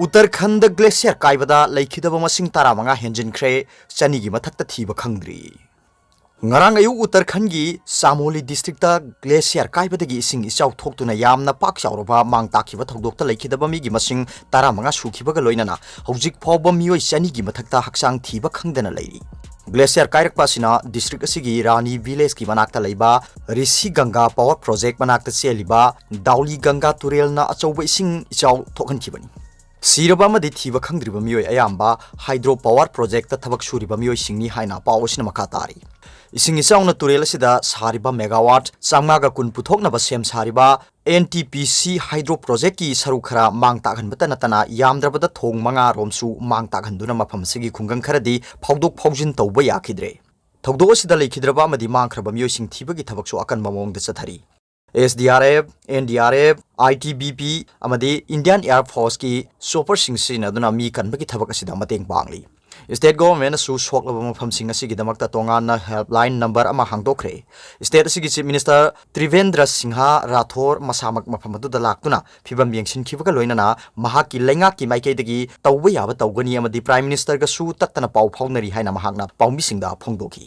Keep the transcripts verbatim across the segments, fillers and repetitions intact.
Uttarakhand glacier ꯀꯥꯏꯕꯗ ꯂꯩꯈꯤꯗꯕ ꯃꯁꯤꯡ ꯇꯔꯥꯃꯉꯥ ꯍꯦꯟꯖꯤꯟꯈ꯭ꯔꯦ, ꯆꯅꯤꯒꯤ ꯃꯊꯛꯇ ꯊꯤꯕ ꯈꯪꯗ꯭ꯔꯤ꯫ ꯉꯔꯥꯡ ꯑꯌꯨꯛ ꯎꯠꯇꯔꯈꯟꯒꯤ ꯆꯥꯃꯣꯂꯤ ꯗꯤꯁꯇ꯭ꯔꯤꯛꯇ ꯒ꯭ꯂꯦꯁꯤꯌꯔ ꯀꯥꯏꯕꯗꯒꯤ ꯏꯁꯤꯡ ꯏꯆꯥꯎ ꯊꯣꯛꯇꯨꯅ ꯌꯥꯝꯅ ꯄꯥꯛ ꯆꯥꯎꯔꯕ ꯃꯥꯡ ꯇꯥꯛꯈꯤꯕ ꯊꯧꯗꯣꯛꯇ ꯂꯩꯈꯤꯗꯕ ꯃꯤꯒꯤ ꯃꯁꯤꯡ ꯇꯔꯥꯃꯉꯥ ꯁꯨꯈꯤꯕꯒ ꯂꯣꯏꯅꯅ ꯍꯧꯖꯤꯛ ꯐꯥꯎꯕ ꯃꯤꯑꯣꯏ ꯆꯅꯤꯒꯤ ꯃꯊꯛꯇ ꯍꯛꯆꯥꯡ ꯊꯤꯕ ꯈꯪꯗꯅ ꯂꯩꯔꯤ꯫ ꯒ꯭ꯂꯦꯁꯤꯌꯔ ꯀꯥꯏꯔꯛꯄ ꯑꯁꯤꯅ ꯗꯤꯁꯇ꯭ꯔꯤꯛ ꯑꯁꯤꯒꯤ ꯔꯥꯅꯤ ꯚꯤꯂꯦꯖꯀꯤ ꯃꯅꯥꯛꯇ ꯂꯩꯕ ꯔꯤꯁꯤ ꯒꯪꯒꯥ ꯄꯥꯋꯔ ꯄ꯭ꯔꯣꯖꯦꯛ ꯃꯅꯥꯛꯇ ꯆꯦꯜꯂꯤꯕ ꯗꯥꯎꯂꯤ ꯒꯪꯒꯥ ꯇꯨꯔꯦꯜꯅ ꯑꯆꯧꯕ ꯏꯁꯤꯡ ꯏꯆꯥꯎ ꯊꯣꯛꯍꯟꯈꯤꯕꯅꯤ꯫ ꯁꯤꯔꯕ ꯑꯃꯗꯤ ꯊꯤꯕ ꯈꯪꯗ꯭ꯔꯤꯕ ꯃꯤꯑꯣꯏ ꯑꯌꯥꯝꯕ ꯍꯥꯏꯗ꯭ꯔꯣ ꯄꯥꯋꯔ ꯄ꯭ꯔꯣꯖꯦꯛꯇ ꯊꯕꯛ ꯁꯨꯔꯤꯕ ꯃꯤꯑꯣꯏꯁꯤꯡꯅꯤ ꯍꯥꯏꯅ ꯄꯥꯎ ꯑꯁꯤꯅ ꯃꯈꯥ ꯇꯥꯔꯤ꯫ ꯏꯁꯤꯡ ꯏꯆꯥꯎꯅ ꯇꯨꯔꯦꯜ ꯑꯁꯤꯗ ꯁꯥꯔꯤꯕ ꯃꯦꯒꯥꯋꯥꯠ ꯆꯥꯝꯃꯉꯥꯒ ꯀꯨꯟ ꯄꯨꯊꯣꯛꯅꯕ ꯁꯦꯝ ꯁꯥꯔꯤꯕ ꯑꯦꯟ ꯇꯤ ꯄꯤ ꯁꯤ ꯍꯥꯏꯗ꯭ꯔꯣ ꯄ꯭ꯔꯣꯖꯦꯛꯀꯤ ꯁꯔꯨꯛ ꯈꯔ ꯃꯥꯡ ꯇꯥꯛꯍꯟꯕꯇ ꯅꯠꯇꯅ ꯌꯥꯝꯗ꯭ꯔꯕꯗ ꯊꯣꯡ ꯃꯉꯥ ꯔꯣꯝꯁꯨ ꯃꯥꯡ ꯇꯥꯛꯍꯟꯗꯨꯅ ꯃꯐꯝ ꯑꯁꯤꯒꯤ ꯈꯨꯡꯒꯪ ꯈꯔꯗꯤ ꯐꯥꯎꯗꯣꯛ ꯐꯥꯎꯖꯤꯟ ꯇꯧꯕ ꯌꯥꯈꯤꯗ꯭ꯔꯦ꯫ ꯊꯧꯗꯣꯛ ꯑꯁꯤꯗ ꯂꯩꯈꯤꯗ꯭ꯔꯕ ꯑꯃꯗꯤ ꯃꯥꯡꯈ꯭ꯔꯕ ꯃꯤꯑꯣꯏꯁꯤꯡ ꯊꯤꯕꯒꯤ ꯊꯕꯛꯁꯨ ꯑꯀꯟꯕ ꯃꯑꯣꯡꯗ ꯆꯠꯊꯔꯤ꯫ S D R F, N D R F, I T B P ꯑꯃꯗꯤ ꯏꯟꯗꯤꯌꯥꯟ ꯑꯦꯌꯔ ꯐꯣꯔꯁꯀꯤ ꯆꯣꯄꯔꯁꯤꯡ ꯁꯤꯖꯤꯟꯅꯗꯨꯅ ꯃꯤ ꯀꯟꯕꯒꯤ ꯊꯕꯛ ꯑꯁꯤꯗ ꯃꯇꯦꯡ ꯄꯥꯡꯂꯤ꯫ ꯁ꯭ꯇꯦꯠ ꯒꯣꯚꯔꯟꯃꯦꯟꯠꯅꯁꯨ ꯁꯣꯛꯂꯕ ꯃꯐꯝꯁꯤꯡ ꯑꯁꯤꯒꯤꯗꯃꯛꯇ ꯇꯣꯉꯥꯟꯅ ꯍꯦꯜꯞꯂꯥꯏꯟ ꯅꯝꯕꯔ ꯑꯃ ꯍꯥꯡꯗꯣꯛꯈ꯭ꯔꯦ꯫ ꯁ꯭ꯇꯦꯠ ꯑꯁꯤꯒꯤ ꯆꯤꯐ ꯃꯤꯅꯤꯁꯇꯔ ꯇ꯭ꯔꯤꯚꯦꯟꯗ꯭ꯔ ꯁꯤꯡꯍ ꯔꯥꯊꯣꯔ ꯃꯁꯥꯃꯛ ꯃꯐꯝ ꯑꯗꯨꯗ ꯂꯥꯛꯇꯨꯅ ꯐꯤꯕꯝ ꯌꯦꯡꯁꯤꯟꯈꯤꯕꯒ ꯂꯣꯏꯅꯅ ꯃꯍꯥꯛꯀꯤ ꯂꯩꯉꯥꯛꯀꯤ ꯃꯥꯏꯀꯩꯗꯒꯤ ꯇꯧꯕ ꯌꯥꯕ ꯇꯧꯒꯅꯤ ꯑꯃꯗꯤ ꯄ꯭ꯔꯥꯏꯝ ꯃꯤꯅꯤꯁꯇꯔꯒꯁꯨ ꯇꯠꯇꯅ ꯄꯥꯎ ꯐꯥꯎꯅꯔꯤ ꯍꯥꯏꯅ ꯃꯍꯥꯛꯅ ꯄꯥꯎꯃꯤꯁꯤꯡꯗ ꯐꯣꯡꯗꯣꯛꯈꯤ꯫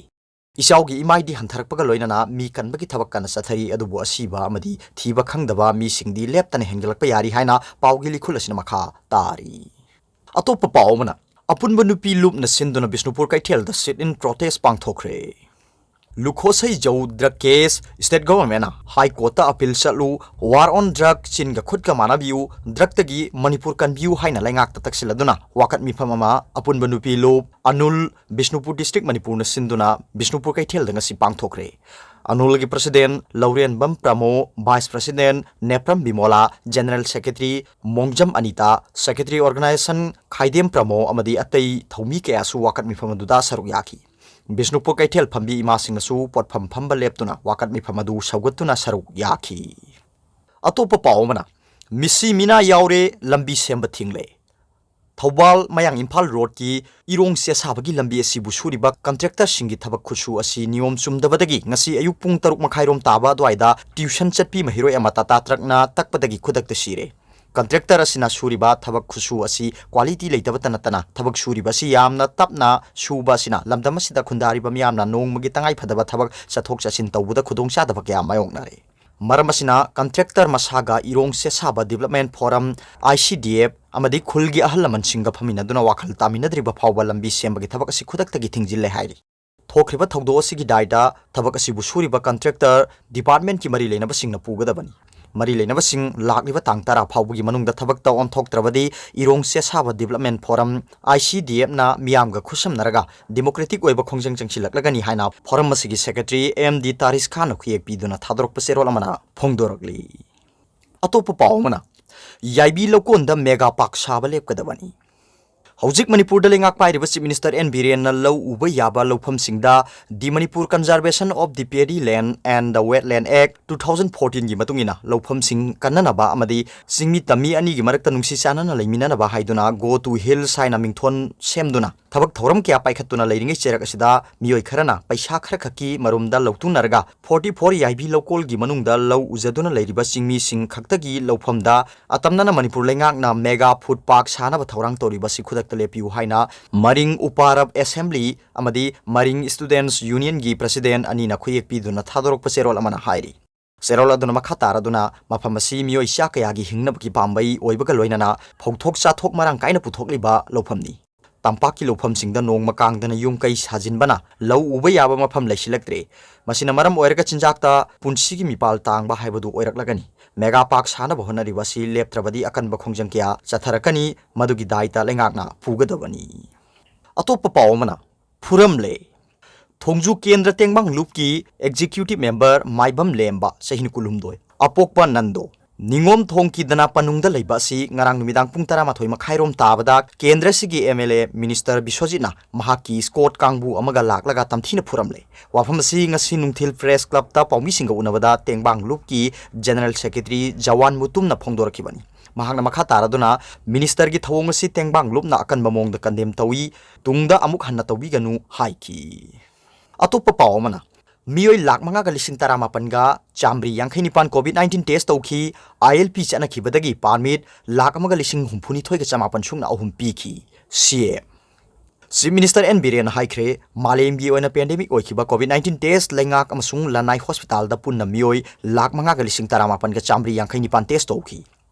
ꯏꯆꯥꯎꯒꯤ ꯏꯃꯥꯏꯗꯤ ꯍꯟꯊꯔꯛꯄꯒ ꯂꯣꯏꯅꯅ ꯃꯤ ꯀꯟꯕꯒꯤ ꯊꯕꯛ ꯀꯟꯅ ꯆꯠꯊꯔꯤ, ꯑꯗꯨꯕꯨ ꯑꯁꯤꯕ ꯑꯃꯗꯤ ꯊꯤꯕ ꯈꯪꯗꯕ ꯃꯤꯁꯤꯡꯗꯤ ꯂꯦꯞꯇꯅ ꯍꯦꯟꯒꯠꯂꯛꯄ ꯌꯥꯔꯤ ꯍꯥꯏꯅ ꯄꯥꯎꯒꯤ ꯂꯤꯈꯨꯜ ꯑꯁꯤꯅ ꯃꯈꯥ ꯇꯥꯔꯤ꯫ ꯑꯇꯣꯞꯄ ꯄꯥꯎ ꯑꯃꯅ, ꯑꯄꯨꯟꯕ ꯅꯨꯄꯤ ꯂꯨꯞꯅ ꯁꯤꯟꯗꯨꯅ ꯕꯤꯁꯅꯨꯄꯨꯔ ꯀꯩꯊꯦꯜꯗ sit-in protest ꯄꯥꯡꯊꯣꯛꯈ꯭ꯔꯦ꯫ ꯂꯨꯈꯣꯁꯩꯖꯧ ꯗ꯭ꯔꯒ ꯀꯦꯁ, ꯁ꯭ꯇꯦꯠ ꯒꯣꯚꯔꯟꯃꯦꯟꯠꯅ ꯍꯥꯏ ꯀꯣꯔꯠꯇ ꯑꯄꯤꯜ ꯆꯠꯂꯨ, war on drug, ꯆꯤꯟꯒ ꯈꯨꯠꯀ ꯃꯥꯟꯅꯕꯤꯌꯨ, ꯗ꯭ꯔꯒꯇꯒꯤ ꯃꯅꯤꯄꯨꯔ ꯀꯟꯕꯤꯌꯨ ꯍꯥꯏꯅ ꯂꯩꯉꯥꯛꯇ ꯇꯛꯁꯤꯜꯂꯗꯨꯅ ꯋꯥꯀꯠ ꯃꯤꯐꯝ ꯑꯃ ꯑꯄꯨꯟꯕ ꯅꯨꯄꯤ ꯂꯨꯞ ꯑꯅꯨꯜ, ꯕꯤꯁꯅꯨꯄꯨꯔ ꯗꯤꯁꯇ꯭ꯔꯤꯛ ꯃꯅꯤꯄꯨꯔꯅ ꯁꯤꯟꯗꯨꯅ ꯕꯤꯁꯅꯨꯄꯨꯔ ꯀꯩꯊꯦꯜꯗ ꯉꯁꯤ ꯄꯥꯡꯊꯣꯛꯈ꯭ꯔꯦ꯫ ꯑꯅꯨꯜꯒꯤ president Laurembam Pramo, vice president Nepram Bimola, general secretary Mongjam Anita, secretary organisation Khaidem Pramo ꯑꯃꯗꯤ ꯑꯇꯩ ꯊꯧꯃꯤ ꯀꯌꯥꯁꯨ ꯋꯥꯀꯠ ꯃꯤꯐꯝ ꯑꯗꯨꯗ ꯁꯔꯨꯛ ꯌꯥꯈꯤ꯫ ꯕꯤꯁꯅꯨꯄꯨꯔ ꯀꯩꯊꯦꯜ ꯐꯝꯕꯤ ꯏꯃꯥꯁꯤꯡꯅꯁꯨ ꯄꯣꯠꯐꯝ ꯐꯝꯕ ꯂꯦꯞꯇꯨꯅ ꯋꯥꯀꯠ ꯃꯤꯐꯝ ꯑꯗꯨ ꯁꯧꯒꯠꯇꯨꯅ ꯁꯔꯨꯛ ꯌꯥꯈꯤ꯫ ꯑꯇꯣꯞꯄ ꯄꯥꯎ ꯑꯃꯅ, ꯃꯤꯁꯤ ꯃꯤꯅꯥ ꯌꯥꯎꯔꯦ, ꯂꯝꯕꯤ ꯁꯦꯝꯕ ꯊꯤꯡꯂꯦ꯫ ꯊꯧꯕꯥꯜ ꯃꯌꯥꯡ ꯏꯝꯐꯥꯜ ꯔꯣꯗꯀꯤ ꯏꯔꯣꯡ ꯆꯦꯁꯥꯕꯒꯤ ꯂꯝꯕꯤ ꯑꯁꯤꯕꯨ ꯁꯨꯔꯤꯕ ꯀꯟꯇ꯭ꯔꯦꯛꯇꯔꯁꯤꯡꯒꯤ ꯊꯕꯛ ꯈꯨꯠꯁꯨ ꯑꯁꯤ ꯅꯤꯌꯣꯝ ꯆꯨꯝꯗꯕꯗꯒꯤ ꯉꯁꯤ ꯑꯌꯨꯛ ꯄꯨꯡ ꯇꯔꯨꯛ ꯃꯈꯥꯏꯔꯣꯝ ꯇꯥꯕ ꯑꯗꯨꯋꯥꯏꯗ ꯇ꯭ꯌꯨꯁꯟ ꯆꯠꯄꯤ ꯃꯍꯩꯔꯣꯏ ꯑꯃ ꯇꯥꯇꯥ ꯇ꯭ꯔꯛꯅ ꯇꯛꯄꯗꯒꯤ ꯈꯨꯗꯛꯇ ꯁꯤꯔꯦ꯫ ꯀꯟꯇ꯭ꯔꯦꯛꯇꯔ ꯑꯁꯤꯅ ꯁꯨꯔꯤꯕ ꯊꯕꯛ ꯈꯨꯠꯁꯨ ꯑꯁꯤ ꯀ꯭ꯋꯥꯂꯤꯇꯤ ꯂꯩꯇꯕꯇ ꯅꯠꯇꯅ ꯊꯕꯛ ꯁꯨꯔꯤꯕ ꯑꯁꯤ ꯌꯥꯝꯅ ꯇꯞꯅ ꯁꯨꯕ ꯑꯁꯤꯅ ꯂꯝꯗꯝ ꯑꯁꯤꯗ ꯈꯨꯟꯗꯥꯔꯤꯕ ꯃꯤꯌꯥꯝꯅ ꯅꯣꯡꯃꯒꯤ ꯇꯉꯥꯏ ꯐꯗꯕ ꯊꯕꯛ ꯆꯠꯊꯣꯛ ꯆꯠꯁꯤꯟ ꯇꯧꯕꯗ ꯈꯨꯗꯣꯡꯆꯥꯗꯕ ꯀꯌꯥ ꯃꯥꯌꯣꯛꯅꯔꯦ꯫ ꯃꯔꯝ ꯑꯁꯤꯅ ꯀꯟꯇ꯭ꯔꯦꯛꯇꯔ ꯃꯁꯥꯒ ꯏꯔꯣꯡ ꯁꯦꯁꯥꯕ development forum, I C D F, ꯑꯃꯗꯤ ꯈꯨꯜꯒꯤ ꯑꯍꯜ ꯂꯃꯟꯁꯤꯡꯒ ꯐꯝꯃꯤꯟꯅꯗꯨꯅ ꯋꯥꯈꯜ ꯇꯥꯃꯤꯟꯅꯗ꯭ꯔꯤꯕ ꯐꯥꯎꯕ ꯂꯝꯕꯤ ꯁꯦꯝꯕꯒꯤ ꯊꯕꯛ ꯑꯁꯤ ꯈꯨꯗꯛꯇꯒꯤ ꯊꯤꯡꯖꯤꯜꯂꯦ ꯍꯥꯏꯔꯤ꯫ ꯊꯣꯛꯈ꯭ꯔꯤꯕ ꯊꯧꯗꯣꯛ ꯑꯁꯤꯒꯤ ꯗꯥꯏꯇ ꯊꯕꯛ ꯑꯁꯤꯕꯨ ꯁꯨꯔꯤꯕ ꯀꯟꯇ꯭ꯔꯦꯛꯇꯔ ꯗꯤꯄꯥꯔꯠꯃꯦꯟꯠꯀꯤ ꯃꯔꯤ ꯂꯩꯅꯕꯁꯤꯡꯅ ꯄꯨꯒꯗꯕꯅꯤ꯫ ꯃꯔꯤ ꯂꯩꯅꯕꯁꯤꯡ ꯂꯥꯛꯂꯤꯕ ꯇꯥꯡ ꯇꯔꯥ ꯐꯥꯎꯕꯒꯤ ꯃꯅꯨꯡꯗ ꯊꯕꯛꯇ ꯑꯣꯟꯊꯣꯛꯇ꯭ꯔꯕꯗꯤ ꯏꯔꯣꯡ ꯁꯦꯁꯥꯕ development forum, I C D ꯑꯦꯐꯅ ꯃꯤꯌꯥꯝꯒ ꯈꯨꯠꯁꯝꯅꯔꯒ democratic ꯑꯣꯏꯕ ꯈꯣꯡꯖꯪ ꯆꯪꯁꯤꯜꯂꯛꯂꯒꯅꯤ ꯍꯥꯏꯅ ꯐꯣꯔꯝ ꯑꯁꯤꯒꯤ ꯁꯦꯀ꯭ꯔꯦꯇꯔꯤ ꯑꯦꯝ ꯗꯤ ꯇꯥꯔꯤꯁ ꯈꯥꯟꯅ ꯈꯨꯌꯦꯛ ꯄꯤꯗꯨꯅ ꯊꯥꯗꯣꯔꯛꯄ ꯆꯦꯔꯣꯜ ꯑꯃꯅ ꯐꯣꯡꯗꯣꯔꯛꯂꯤ꯫ ꯑꯇꯣꯞꯄ ꯄꯥꯎ ꯑꯃꯅ, ꯌꯥꯏꯕꯤ ꯂꯧꯀꯣꯟꯗ ꯃꯦꯒꯥ ꯄꯥꯔꯛ ꯁꯥꯕ ꯂꯦꯞꯀꯗꯕꯅꯤ꯫ ꯍꯧꯖꯤꯛ ꯃꯅꯤꯄꯨꯔꯗ ꯂꯩꯉꯥꯛ ꯄꯥꯏꯔꯤꯕ ꯆꯤꯐ ꯃꯤꯅꯤꯁꯇꯔ ꯑꯦꯟ ꯕꯤꯔꯦꯟꯅ ꯂꯧ ꯎꯕ ꯌꯥꯕ ꯂꯧꯐꯝꯁꯤꯡꯗ The Manipur Conservation of the Paddy Land and the Wetland Act two thousand fourteen ꯒꯤ ꯃꯇꯨꯡ ꯏꯟꯅ ꯂꯧꯐꯝꯁꯤꯡ ꯀꯟꯅꯅꯕ ꯑꯃꯗꯤ ꯆꯤꯡꯃꯤ ꯇꯝꯃꯤ ꯑꯅꯤꯒꯤ ꯃꯔꯛꯇ ꯅꯨꯡꯁꯤ ꯆꯥꯟꯅꯅ ꯂꯩꯃꯤꯟꯅꯅꯕ ꯍꯥꯏꯗꯨꯅ Go to Hills ꯍꯥꯏꯅ ꯃꯤꯡꯊꯣꯟ ꯁꯦꯝꯗꯨꯅ ꯊꯕꯛ ꯊꯧꯔꯝ ꯀꯌꯥ ꯄꯥꯏꯈꯠꯇꯨꯅ ꯂꯩꯔꯤꯉꯩ ꯆꯩꯔꯛ ꯑꯁꯤꯗ ꯃꯤꯑꯣꯏ ꯈꯔꯅ ꯄꯩꯁꯥ ꯈꯔꯈꯛꯀꯤ ꯃꯔꯨꯝꯗ ꯂꯧꯇꯨꯅꯔꯒ forty four ꯌꯥꯏꯕꯤ ꯂꯧꯀꯣꯜꯒꯤ ꯃꯅꯨꯡꯗ ꯂꯧ ꯎꯖꯗꯨꯅ ꯂꯩꯔꯤꯕ ꯆꯤꯡꯃꯤꯁꯤꯡ ꯈꯛꯇꯒꯤ ꯂꯧꯐꯝꯗ ꯑꯇꯝꯅꯅ ꯃꯅꯤꯄꯨꯔ ꯂꯩꯉꯥꯛꯅ ꯃꯦꯒꯥ ꯐꯨꯗ ꯄꯥꯔꯛ ꯁꯥꯅꯕ ꯊꯧꯔꯥꯡ ꯇꯧꯔꯤꯕ ꯑꯁꯤ ꯈꯨꯗꯛꯇ ꯂꯦꯞꯄꯤꯌꯨ ꯍꯥꯏꯅ ꯃꯔꯤꯡ ꯎꯄꯥꯔꯞ ꯑꯦꯁꯦꯝꯕ꯭ꯂꯤ ꯑꯃꯗꯤ ꯃꯔꯤꯡ ꯁ꯭ꯇꯨꯗꯦꯟꯠꯁ ꯌꯨꯅꯤꯌꯟꯒꯤ ꯄ꯭ꯔꯁꯤꯗꯦꯟꯠ ꯑꯅꯤꯅ ꯈꯨꯌꯦꯛ ꯄꯤꯗꯨꯅ ꯊꯥꯗꯣꯔꯛꯄ ꯆꯦꯔꯣꯜ ꯑꯃꯅ ꯍꯥꯏꯔꯤ꯫ ꯆꯦꯔꯣꯜ ꯑꯗꯨꯅ ꯃꯈꯥ ꯇꯥꯔꯗꯨꯅ ꯃꯐꯝ ꯑꯁꯤ ꯃꯤꯑꯣꯏ ꯆꯥ ꯀꯌꯥꯒꯤ ꯍꯤꯡꯅꯕꯒꯤ ꯄꯥꯝꯕꯩ ꯑꯣꯏꯕꯒ ꯂꯣꯏꯅꯅ ꯐꯧꯊꯣꯛ ꯆꯥꯊꯣꯛ ꯃꯔꯥꯡ ꯀꯥꯏꯅ ꯄꯨꯊꯣꯛꯂꯤꯕ ꯂꯧꯐꯝꯅꯤ꯫ ꯇꯝꯄꯥꯛꯀꯤ ꯂꯧꯐꯝꯁꯤꯡꯗ ꯅꯣꯡꯃ ꯀꯥꯡꯗꯅ ꯌꯨꯝ ꯀꯩ ꯁꯥꯖꯤꯟꯕꯅ ꯂꯧ ꯎꯕ ꯌꯥꯕ ꯃꯐꯝ ꯂꯩꯁꯤꯜꯂꯛꯇ꯭ꯔꯦ꯫ ꯃꯁꯤꯅ ꯃꯔꯝ ꯑꯣꯏꯔꯒ ꯆꯤꯟꯖꯥꯛꯇ ꯄꯨꯟꯁꯤꯒꯤ ꯃꯤꯄꯥꯜ ꯇꯥꯡꯕ ꯍꯥꯏꯕꯗꯨ ꯑꯣꯏꯔꯛꯂꯒꯅꯤ꯫ ꯃꯦꯒꯥ ꯄꯥꯔꯛ ꯁꯥꯅꯕ ꯍꯣꯠꯅꯔꯤꯕ ꯑꯁꯤ ꯂꯦꯞꯇ꯭ꯔꯕꯗꯤ ꯑꯀꯟꯕ ꯈꯣꯡꯖꯪ ꯀꯌꯥ ꯆꯠꯊꯔꯛꯀꯅꯤ, ꯃꯗꯨꯒꯤ ꯗꯥꯏꯇ ꯂꯩꯉꯥꯛꯅ ꯄꯨꯒꯗꯕꯅꯤ꯫ ꯑꯇꯣꯞꯄ ꯄꯥꯎ ꯑꯃꯅ, ꯐꯨꯔꯝꯂꯦ꯫ ꯊꯣꯡꯖꯨ ꯀꯦꯟꯗ꯭ꯔ ꯇꯦꯡꯕꯥꯡ ꯂꯨꯞꯀꯤ ꯑꯦꯛꯖꯤꯀ꯭ꯌꯨꯇꯤꯚ ꯃꯦꯝꯕꯔ ꯃꯥꯏꯕꯝ ꯂꯦꯝꯕ, ꯆꯍꯤ ꯀꯨꯟꯍꯨꯝꯗꯣꯏ, ꯑꯄꯣꯛꯄ ꯅꯟꯗꯣ, ꯅꯤꯉꯣꯝ ꯊꯣꯡ ꯀꯤꯗꯅ ꯄꯅꯨꯡꯗ ꯂꯩꯕ ꯑꯁꯤ ꯉꯔꯥꯡ ꯅꯨꯃꯤꯗꯥꯡ ꯄꯨꯡ ꯇꯔꯥꯃꯥꯊꯣꯏ ꯃꯈꯥꯏꯔꯣꯝ ꯇꯥꯕꯗ ꯀꯦꯟꯗ꯭ꯔ ꯑꯁꯤꯒꯤ ꯑꯦꯝ ꯑꯦꯜ ꯑꯦ ꯃꯤꯅꯤꯁꯇꯔ ꯕꯤꯁ꯭ꯋꯖꯤꯠꯅ ꯃꯍꯥꯛꯀꯤ ꯁ꯭ꯀꯣꯠ ꯀꯥꯡꯕꯨ ꯑꯃꯒ ꯂꯥꯛꯂꯒ ꯇꯝꯊꯤꯅ ꯐꯨꯔꯝꯂꯦ꯫ ꯋꯥꯐꯝ ꯑꯁꯤ ꯉꯁꯤ ꯅꯨꯡꯊꯤꯜ ꯄ꯭ꯔꯦꯁ ꯀ꯭ꯂꯕꯇ ꯄꯥꯎꯃꯤꯁꯤꯡꯒ ꯎꯅꯕꯗ ꯇꯦꯡꯕꯥꯡ ꯂꯨꯞꯀꯤ ꯖꯦꯅꯔꯦꯜ ꯁꯦꯀ꯭ꯔꯦꯇꯔꯤ ꯖꯋꯥꯟ ꯃꯨꯇꯨꯝꯅ ꯐꯣꯡꯗꯣꯔꯛꯈꯤꯕꯅꯤ꯫ ꯃꯍꯥꯛꯅ ꯃꯈꯥ ꯇꯥꯔꯗꯨꯅ ꯃꯤꯅꯤꯁꯇꯔꯒꯤ ꯊꯧꯑꯣꯡ ꯑꯁꯤ ꯇꯦꯡꯕꯥꯡ ꯂꯨꯞꯅ ꯑꯀꯟꯕ ꯃꯑꯣꯡꯗ ꯀꯟꯗꯦꯝ ꯇꯧꯏ, ꯇꯨꯡꯗ ꯑꯃꯨꯛ ꯍꯟꯅ ꯇꯧꯕꯤꯒꯅꯨ ꯍꯥꯏꯈꯤ꯫ ꯑꯇꯣꯞꯄ ꯄꯥꯎ ꯑꯃꯅ, ꯃꯤꯑꯣꯏ ꯂꯥꯈ ꯃꯉꯥꯒ ꯂꯤꯁꯤꯡ ꯇꯔꯥꯃꯥꯄꯟꯒ ꯆꯥꯃꯔꯤ ꯌꯥꯡꯈꯩ ꯅꯤꯄꯥꯟ COVID nineteen test ꯇꯧꯈꯤ꯫ ILP ꯆꯠꯅꯈꯤꯕꯗꯒꯤ permit ꯂꯥꯈ ꯑꯃꯒ ꯂꯤꯁꯤꯡ ꯍꯨꯝꯐꯨꯅꯤꯊꯣꯏꯒ ꯆꯃꯥꯄꯟ ꯁꯨꯞꯅ ꯑꯍꯨꯝ ꯄꯤꯈꯤ꯫ CM Chief Minister N. ꯕꯤꯔꯦꯟꯅ ꯍꯥꯏꯈ꯭ꯔꯦ, ꯃꯥꯂꯦꯝꯒꯤ ꯑꯣꯏꯅ pandemic ꯑꯣꯏꯈꯤꯕ COVID nineteen test ꯂꯩꯉꯥꯛ ꯑꯃꯁꯨꯡ ꯂꯅꯥꯏ hospitalꯗ ꯄꯨꯟꯅ ꯃꯤꯑꯣꯏ ꯂꯥꯈ ꯃꯉꯥꯒ ꯂꯤꯁꯤꯡ ꯇꯔꯥꯃꯥꯄꯟꯒ ꯆꯥꯃꯔꯤ ꯌꯥꯡꯈꯩ ꯅꯤꯄꯥꯟ test ꯇꯧꯈꯤ꯫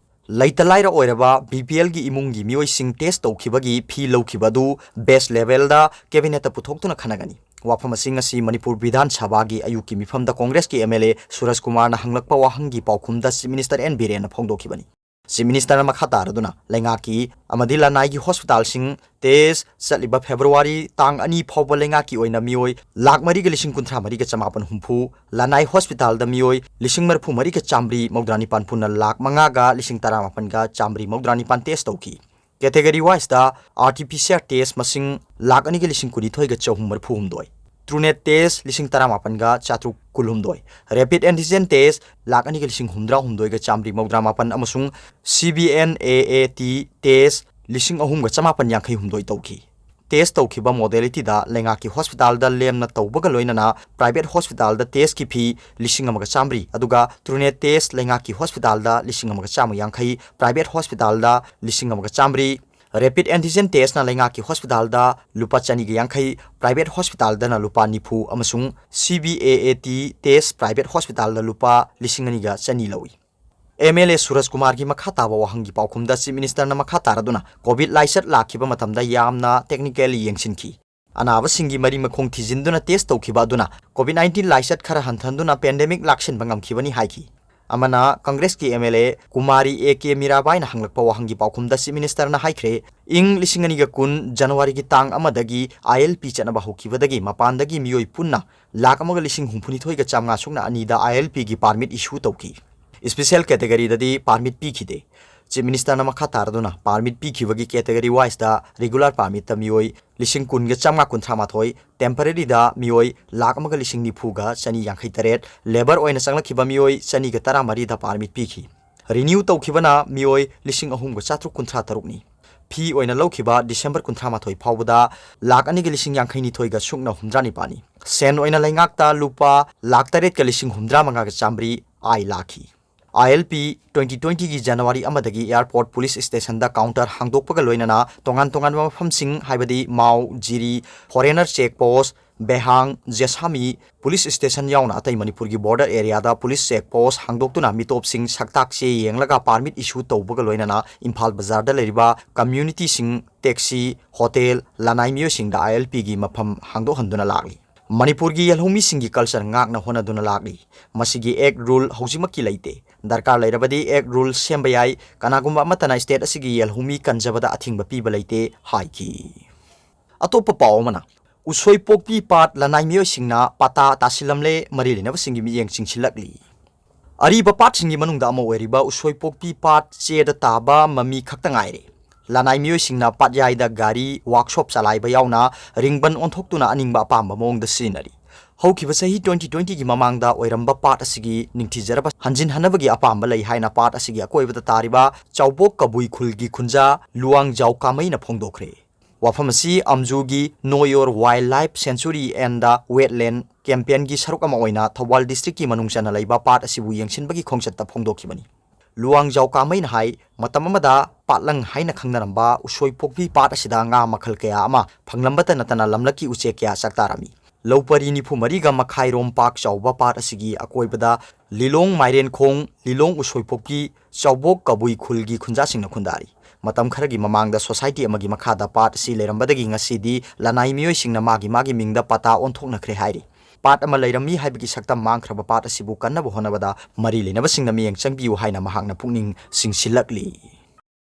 ꯂꯩꯇ ꯂꯥꯏꯔ ꯑꯣꯏꯔꯕ BPLꯒꯤ ꯏꯃꯨꯡꯒꯤ ꯃꯤꯑꯣꯏꯁꯤꯡ test ꯇꯧꯈꯤꯕꯒꯤ fee ꯂꯧꯈꯤꯕ ꯑꯗꯨ base levelꯗ cabinetꯇ ꯄꯨꯊꯣꯛꯇꯨꯅ ꯈꯟꯅꯒꯅꯤ꯫ ꯋꯥꯐꯝ ꯑꯁꯤ ꯉꯁꯤ ꯃꯅꯤꯄꯨꯔ ꯕꯤꯙꯥꯟ ꯁꯚꯥꯒꯤ ꯑꯌꯨꯛꯀꯤ ꯃꯤꯐꯝꯗ Congressꯀꯤ MLA ꯁꯨꯔꯖ ꯀꯨꯃꯥꯔꯅ ꯍꯪꯂꯛꯄ ꯋꯥꯍꯪꯒꯤ ꯄꯥꯎꯈꯨꯝꯗ Chief Minister N. ꯕꯤꯔꯦꯟꯅ ꯐꯣꯡꯗꯣꯛꯈꯤꯕꯅꯤ꯫ Chief Ministerꯅ ꯃꯈꯥ ꯇꯥꯔꯗꯨꯅ ꯂꯩꯉꯥꯛꯀꯤ ꯑꯃꯗꯤ ꯂꯅꯥꯏꯒꯤ hospitalꯁꯤꯡ test ꯆꯠꯂꯤꯕ February ꯇꯥꯡ ꯑꯅꯤ ꯐꯥꯎꯕ ꯂꯩꯉꯥꯛꯀꯤ ꯑꯣꯏꯅ ꯃꯤꯑꯣꯏ ꯂꯥꯈ ꯃꯔꯤꯒ ꯂꯤꯁꯤꯡ ꯀꯨꯟꯊ꯭ꯔꯥ ꯃꯔꯤꯒ ꯆꯃꯥꯄꯟ ꯍꯨꯝꯐꯨ, ꯂꯅꯥꯏ hospitalꯗ ꯃꯤꯑꯣꯏ ꯂꯤꯁꯤꯡ ꯃꯔꯤꯐꯨ ꯃꯔꯤꯒ ꯆꯥꯃꯔꯤ ꯃꯧꯗ꯭ꯔꯥ ꯅꯤꯄꯥꯟ, ꯄꯨꯟꯅ ꯂꯥꯈ ꯃꯉꯥꯒ ꯂꯤꯁꯤꯡ ꯇꯔꯥꯃꯥꯄꯟꯒ ꯆꯥꯃꯔꯤ ꯃꯧꯗ꯭ꯔꯥ ꯅꯤꯄꯥꯟ test ꯇꯧꯈꯤ꯫ Category wiseꯇ RT-PCR test ꯃꯁꯤꯡ ꯂꯥꯈ ꯑꯅꯤꯒ ꯂꯤꯁꯤꯡ ꯀꯨꯟꯅꯤꯊꯣꯏꯒ ꯆꯍꯨꯝ ꯃꯔꯤꯐꯨ ꯍꯨꯝꯗꯣꯏ, TrueNat test ꯂꯤꯁꯤꯡ ꯇꯔꯥꯃꯥꯄꯟꯒ ꯆꯥꯇ꯭ꯔꯨꯛ ꯀꯨꯟꯍꯨꯝꯗꯣꯏ, Rapid Antigen test ꯂꯥꯈ ꯑꯅꯤꯒ ꯂꯤꯁꯤꯡ ꯍꯨꯝꯗ꯭ꯔꯥ ꯍꯨꯝꯗꯣꯏꯒ ꯆꯥꯃꯔꯤ ꯃꯧꯗ꯭ꯔꯥ ꯃꯥꯄꯟ ꯑꯃꯁꯨꯡ CBNAAT test ꯂꯤꯁꯤꯡ ꯑꯍꯨꯝꯒ ꯆꯃꯥꯄꯟ ꯌꯥꯡꯈꯩ ꯍꯨꯝꯗꯣꯏ ꯇꯧꯈꯤ꯫ Test ꯇꯧꯈꯤꯕ modalityꯗ ꯂꯩꯉꯥꯛꯀꯤ hospitalꯗ ꯂꯦꯝꯅ ꯇꯧꯕꯒ ꯂꯣꯏꯅꯅ private hospitalꯗ testꯀꯤ fee ꯂꯤꯁꯤꯡ ꯑꯃꯒ ꯆꯥꯃꯔꯤ, ꯑꯗꯨꯒ TrueNat test ꯂꯩꯉꯥꯛꯀꯤ hospitalꯗ ꯂꯤꯁꯤꯡ ꯑꯃꯒ ꯆꯥꯝꯃ ꯌꯥꯡꯈꯩ, private hospitalꯗ ꯂꯤꯁꯤꯡ ꯑꯃꯒ ꯆꯥꯃꯔꯤ, Rapid Antigen testꯅ ꯂꯩꯉꯥꯛꯀꯤ hospitalꯗ ꯂꯨꯄꯥ ꯆꯅꯤꯒ ꯌꯥꯡꯈꯩ, private hospitalꯗꯅ ꯂꯨꯄꯥ ꯅꯤꯐꯨ ꯑꯃꯁꯨꯡ CBAAT test private hospitalꯗ ꯂꯨꯄꯥ ꯂꯤꯁꯤꯡ ꯑꯅꯤꯒ ꯆꯅꯤ ꯂꯧꯏ꯫ MLA ꯁꯨꯔꯖ ꯀꯨꯃꯥꯔꯒꯤ ꯃꯈꯥ ꯇꯥꯕ ꯋꯥꯍꯪꯒꯤ ꯄꯥꯎꯈꯨꯝꯗ Chief Ministerꯅ ꯃꯈꯥ ꯇꯥꯔꯗꯨꯅ COVID ꯂꯥꯏꯆꯠ ꯂꯥꯛꯈꯤꯕ ꯃꯇꯝꯗ ꯌꯥꯝꯅ technically ꯌꯦꯡꯁꯤꯟꯈꯤ꯫ ꯑꯅꯥꯕꯁꯤꯡꯒꯤ ꯃꯔꯤ ꯃꯈꯣꯡ ꯊꯤꯖꯤꯟꯗꯨꯅ test ꯇꯧꯈꯤꯕ ꯑꯗꯨꯅ COVID nineteen ꯂꯥꯏꯆꯠ ꯈꯔ ꯍꯟꯊꯍꯟꯗꯨꯅ pandemic ꯂꯥꯛꯁꯤꯟꯕ ꯉꯝꯈꯤꯕꯅꯤ ꯍꯥꯏꯈꯤ꯫ ꯑꯃꯅ Congressꯀꯤ MLA Kumari A K ꯃꯤꯔꯥꯕꯥꯏꯅ ꯍꯪꯂꯛꯄ ꯋꯥꯍꯪꯒꯤ ꯄꯥꯎꯈꯨꯝꯗ Chief Ministerꯅ ꯍꯥꯏꯈ꯭ꯔꯦ, ꯏꯪ ꯂꯤꯁꯤꯡ ꯑꯅꯤꯒ ꯀꯨꯟ Januaryꯒꯤ ꯇꯥꯡ ꯑꯃꯗꯒꯤ ILP ꯆꯠꯅꯕ ꯍꯧꯈꯤꯕꯗꯒꯤ ꯃꯄꯥꯟꯗꯒꯤ ꯃꯤꯑꯣꯏ ꯄꯨꯟꯅ ꯂꯥꯈ ꯑꯃꯒ ꯂꯤꯁꯤꯡ ꯍꯨꯝꯐꯨꯅꯤꯊꯣꯏꯒ ꯆꯥꯝꯃꯉꯥ ꯁꯨꯞꯅ ꯑꯅꯤꯗ ILPꯒꯤ permit issue ꯇꯧꯈꯤ꯫ Special categoryꯗꯗꯤ permit ꯄꯤꯈꯤꯗꯦ꯫ Chief Ministerꯅ ꯃꯈꯥ ꯇꯥꯔꯗꯨꯅ permit ꯄꯤꯈꯤꯕꯒꯤ category wiseꯇ regular permitꯇ ꯃꯤꯑꯣꯏ ꯂꯤꯁꯤꯡ ꯀꯨꯟꯒ ꯆꯥꯝꯃꯉꯥ ꯀꯨꯟꯊ꯭ꯔꯥ ꯃꯥꯊꯣꯏ, temporaryꯗ ꯃꯤꯑꯣꯏ ꯂꯥꯈ ꯑꯃꯒ ꯂꯤꯁꯤꯡ ꯅꯤꯐꯨꯒ ꯆꯅꯤ ꯌꯥꯡꯈꯩ ꯇꯔꯦꯠ, labour ꯑꯣꯏꯅ ꯆꯪꯂꯛꯈꯤꯕ ꯃꯤꯑꯣꯏ ꯆꯅꯤꯒ ꯇꯔꯥꯃꯔꯤꯗ permit ꯄꯤꯈꯤ꯫ Renew ꯇꯧꯈꯤꯕꯅ ꯃꯤꯑꯣꯏ ꯂꯤꯁꯤꯡ ꯑꯍꯨꯝꯒ ꯆꯥꯇ꯭ꯔꯨꯛ ꯀꯨꯟꯊ꯭ꯔꯥ ꯇꯔꯨꯛꯅꯤ꯫ ꯐꯤ ꯑꯣꯏꯅ ꯂꯧꯈꯤꯕ ꯗꯤꯁꯦꯝꯕꯔ ꯀꯨꯟꯊ꯭ꯔꯥ ꯃꯥꯊꯣꯏ ꯐꯥꯎꯕꯗ ꯂꯥꯈ ꯑꯅꯤꯒ ꯂꯤꯁꯤꯡ ꯌꯥꯡꯈꯩ ꯅꯤꯊꯣꯏꯒ ꯁꯨꯞꯅ ꯍꯨꯝꯗ꯭ꯌꯥ ꯅꯤꯄꯥꯜꯅꯤ꯫ ꯁꯦꯟ ꯑꯣꯏꯅ ꯂꯩꯉꯥꯛꯇ ꯂꯨꯄꯥ ꯂꯥꯈ ꯇꯔꯦꯠꯀ ꯂꯤꯁꯤꯡ ꯍꯨꯝꯗ꯭ꯌꯥ ꯃꯉꯥꯒ ꯆꯥꯝꯃꯔꯤ ꯑꯥꯏ ꯂꯥꯛꯈꯤ꯫ ꯑꯥꯏ ꯑꯦꯜ ꯄꯤ twenty twenty ꯒꯤ ꯖꯅꯋꯥꯔꯤ ꯑꯃꯗꯒꯤ airport police station ꯗ counter ꯍꯥꯡꯗꯣꯛꯄꯒ ꯂꯣꯏꯅꯅ ꯇꯣꯉꯥꯟ ꯇꯣꯉꯥꯟꯕ ꯃꯐꯝꯁꯤꯡ, ꯍꯥꯏꯕꯗꯤ ꯃꯥꯎ, ꯖꯤꯔꯤ, foreigner check post, ꯕꯦꯍꯥꯡ, ꯖꯦꯁꯥꯃꯤ police station ꯌꯥꯎꯅ ꯑꯇꯩ ꯃꯅꯤꯄꯨꯔꯒꯤ border area ꯗ police check post ꯍꯥꯡꯗꯣꯛꯇꯨꯅ ꯃꯤꯇꯣꯞꯁꯤꯡ ꯁꯛꯇꯥꯛ ꯆꯦ ꯌꯦꯡꯂꯒ permit issue ꯇꯧꯕꯒ ꯂꯣꯏꯅꯅ ꯏꯝꯐꯥꯜ ꯕꯖꯥꯔꯗ ꯂꯩꯔꯤꯕ community ꯁꯤꯡ, taxi, hotel, ꯂꯅꯥꯏ ꯃꯤꯑꯣꯏꯁꯤꯡꯗ ꯑꯥꯏ ꯑꯦꯜ ꯄꯤ ꯒꯤ ꯃꯐꯝ ꯍꯥꯡꯗꯣꯛꯍꯟꯗꯨꯅ ꯂꯥꯛꯂꯤ꯫ ꯃꯅꯤꯄꯨꯔꯒꯤ ꯌꯦꯜꯍꯧꯃꯤꯁꯤꯡꯒꯤ culture ꯉꯥꯛꯅ ꯍꯣꯠꯅꯗꯨꯅ ꯂꯥꯛꯂꯤ꯫ ꯃꯁꯤꯒꯤ act rule ꯍꯧꯖꯤꯛꯃꯛꯀꯤ ꯂꯩꯇꯦ꯫ ꯗꯔꯀꯥꯔ ꯂꯩꯔꯕꯗꯤ act rule ꯁꯦꯝꯕ ꯌꯥꯏ꯫ ꯀꯅꯥꯒꯨꯝꯕ ꯑꯃꯠꯇꯅ state ꯑꯁꯤꯒꯤ ꯌꯦꯜꯍꯧꯃꯤ ꯀꯟꯖꯕꯗ ꯑꯊꯤꯡꯕ ꯄꯤꯕ ꯂꯩꯇꯦ ꯍꯥꯏꯈꯤ꯫ ꯑꯇꯣꯞꯄ ꯄꯥꯎ ꯑꯃꯅ, ꯎꯁꯣꯏꯄꯣꯛꯄꯤ ꯄꯥꯠ ꯂꯅꯥꯏ ꯃꯤꯑꯣꯏꯁꯤꯡꯅ ꯄꯇꯥ ꯇꯥꯁꯤꯜꯂꯝꯂꯦ, ꯃꯔꯤ ꯂꯩꯅꯕꯁꯤꯡꯒꯤ ꯃꯤꯠꯌꯦꯡ ꯆꯤꯡꯁꯤꯜꯂꯛꯂꯤ꯫ ꯑꯔꯤꯕ ꯄꯥꯠꯁꯤꯡꯒꯤ ꯃꯅꯨꯡꯗ ꯑꯃ ꯑꯣꯏꯔꯤꯕ ꯎꯁꯣꯏꯄꯣꯛꯄꯤ ꯄꯥꯠ ꯆꯦꯗ ꯇꯥꯕ ꯃꯃꯤ ꯈꯛꯇ ꯉꯥꯏꯔꯦ꯫ ꯂꯅꯥꯏ ꯃꯤꯑꯣꯏꯁꯤꯡꯅ ꯄꯥꯠꯌꯥꯏꯗ ꯒꯥꯔꯤ workshop ꯆꯂꯥꯏꯕ ꯌꯥꯎꯅ ꯔꯤꯡꯕꯟ ꯑꯣꯟꯊꯣꯛꯇꯨꯅ ꯑꯅꯤꯡꯕ ꯑꯄꯥꯝꯕ ꯃꯑꯣꯡꯗ ꯁꯤꯖꯤꯟꯅꯔꯤ꯫ ꯍꯧꯈꯤꯕ ꯆꯍꯤ twenty twenty ꯒꯤ ꯃꯃꯥꯡꯗ ꯑꯣꯏꯔꯝꯕ ꯄꯥꯠ ꯑꯁꯤꯒꯤ ꯅꯤꯡꯊꯤꯖꯔꯕ ꯍꯟꯖꯤꯟꯍꯟꯅꯕꯒꯤ ꯑꯄꯥꯝꯕ ꯂꯩ ꯍꯥꯏꯅ ꯄꯥꯠ ꯑꯁꯤꯒꯤ ꯑꯀꯣꯏꯕꯗ ꯇꯥꯔꯤꯕ ꯆꯥꯎꯕꯣꯛ ꯀꯕꯨꯏ ꯈꯨꯜꯒꯤ ꯈꯨꯟꯖꯥ ꯂꯨꯋꯥꯡꯖꯥꯎ ꯀꯥꯃꯩꯅ ꯐꯣꯡꯗꯣꯛꯈ꯭ꯔꯦ꯫ ꯋꯥꯐꯝ ꯑꯁꯤ ꯑꯝꯖꯨꯒꯤ Know Your Wildlife Sanctuary and the Wetland campaign ꯒꯤ ꯁꯔꯨꯛ ꯑꯃ ꯑꯣꯏꯅ ꯊꯧꯕꯥꯜ district ꯀꯤ ꯃꯅꯨꯡ ꯆꯟꯅ ꯂꯩꯕ ꯄꯥꯠ ꯑꯁꯤꯕꯨ ꯌꯦꯡꯁꯤꯟꯕꯒꯤ ꯈꯣꯡꯆꯠꯇ ꯐꯣꯡꯗꯣꯛꯈꯤꯕꯅꯤ꯫ ꯂꯨꯋꯥꯡꯖꯥꯎ ꯀꯥꯃꯩꯅ ꯍꯥꯏ, ꯃꯇꯝ ꯑꯃꯗ ꯄꯥꯠꯂꯪ ꯍꯥꯏꯅ ꯈꯪꯅꯔꯝꯕ ꯎꯁꯣꯏ ꯄꯣꯛꯄꯤ ꯄꯥꯠ ꯑꯁꯤꯗ ꯉꯥ ꯃꯈꯜ ꯀꯌꯥ ꯑꯃ ꯐꯪꯂꯝꯕꯇ ꯅꯠꯇꯅ ꯂꯝꯂꯛꯀꯤ ꯎꯆꯦꯛ ꯀꯌꯥ ꯆꯥꯛꯇꯥꯔꯝꯃꯤ꯫ ꯂꯧ ꯄꯔꯤ ꯅꯤꯐꯨ ꯃꯔꯤꯒ ꯃꯈꯥꯏꯔꯣꯝ ꯄꯥꯛ ꯆꯥꯎꯕ ꯄꯥꯠ ꯑꯁꯤꯒꯤ ꯑꯀꯣꯏꯕꯗ ꯂꯤꯂꯣꯡ ꯃꯥꯏꯔꯦꯟꯈꯣꯡ, ꯂꯤꯂꯣꯡ ꯎꯁꯣꯏꯄꯣꯛꯄꯤ, ꯆꯥꯎꯕꯣꯛ ꯀꯕꯨꯏ ꯈꯨꯜꯒꯤ ꯈꯨꯟꯖꯥꯁꯤꯡꯅ ꯈꯨꯟꯗꯥꯔꯤ꯫ ꯃꯇꯝ ꯈꯔꯒꯤ ꯃꯃꯥꯡꯗ society ꯑꯃꯒꯤ ꯃꯈꯥꯗ ꯄꯥꯠ ꯑꯁꯤ ꯂꯩꯔꯝꯕꯗꯒꯤ ꯉꯁꯤꯗꯤ ꯂꯅꯥꯏ ꯃꯤꯑꯣꯏꯁꯤꯡꯅ ꯃꯥꯒꯤ ꯃꯥꯒꯤ ꯃꯤꯡꯗ ꯄꯇꯥ ꯑꯣꯟꯊꯣꯛꯅꯈ꯭ꯔꯦ ꯍꯥꯏꯔꯤ꯫ ꯄꯥꯠ ꯑꯃ ꯂꯩꯔꯝꯃꯤ ꯍꯥꯏꯕꯒꯤ ꯁꯛꯇꯝ ꯃꯥꯡꯈ꯭ꯔꯕ ꯄꯥꯠ ꯑꯁꯤꯕꯨ ꯀꯟꯅꯕ ꯍꯣꯠꯅꯕꯗ ꯃꯔꯤ ꯂꯩꯅꯕꯁꯤꯡꯅ ꯃꯤꯠꯌꯦꯡ ꯆꯪꯕꯤꯌꯨ ꯍꯥꯏꯅ ꯃꯍꯥꯛꯅ ꯄꯨꯛꯅꯤꯡ ꯆꯤꯡꯁꯤꯜꯂꯛꯂꯤ꯫